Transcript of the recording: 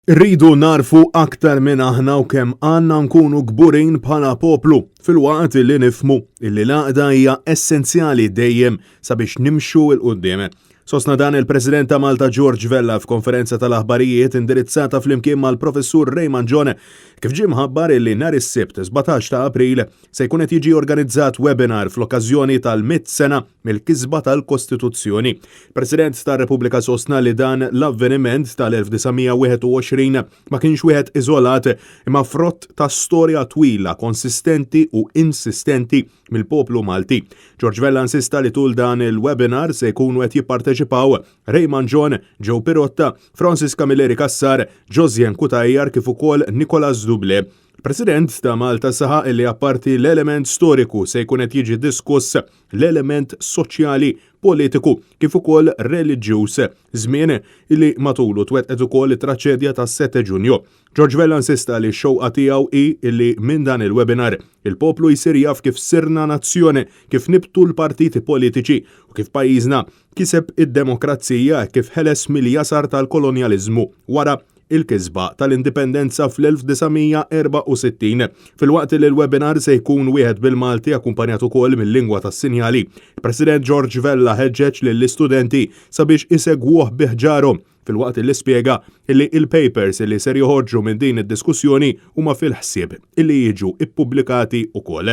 Irridu nagħrfu aktar min aħna u kemm għandna nkunu kburin bħala poplu, filwaqt li nifhmu illi l-għaqda hija essenzjali dejjem sabiex nimxu 'l quddiem. Sostna dan il-President ta' Malta George Vella f'konferenza tal-aħbarijiet indirizzata flimkien mal-Professur Raymond John kif ġie mħabbar illi nhar is-Sibt 17 ta' April se jkun qed jiġi organizzat webinar fl-okkażjoni tal-mitt sena mill-kisba tal-Kostituzzjoni. Il-President tar-Repubblika sostna li dan l-avveniment tal-1921 ma kienx wieħed iżolat imma frott ta' storja twila, konsistenti u insistenti mill-poplu Malti. George Vella insista li tul dan il-webinar se jkunu qed jipparteċipaw Raymond John, Joe Pirotta, Francis Camilleri Cassar, Josien Cutajar kif ukoll Nicolas Duble. Il-President ta' Malta saħaq li apparti l-element storiku se jkun qed jiġi diskuss l-element soċjali, politiku kif ukoll reliġjuż, żmien li matulu twettqet ukoll it-traċedja tas-Sette Ġunju. George Vella insista li x-xewqa tiegħu hi li minn dan il-webinar il-poplu jsir jaf kif sirna nazzjoni, kif nibtu l-partiti politiċi u kif pajjiżna kiseb id-demokrazija hekk kif ħeles mill-jasar tal-kolonjaliżmu wara il-kisba tal-Indipendenza fl-1964. Filwaqt li l-webinar se jkun wieħed bil-Malti akkumpanjat ukoll mil-lingwa tas-sinjali, il-President George Vella ħeġġeġ lill-istudenti sabiex isegwuh bi ħġarhom filwaqt li spjega li il-papers li ser joħorġu minn din id-diskussjoni huma fil-ħsieb illi jiġu ippubblikati ukoll.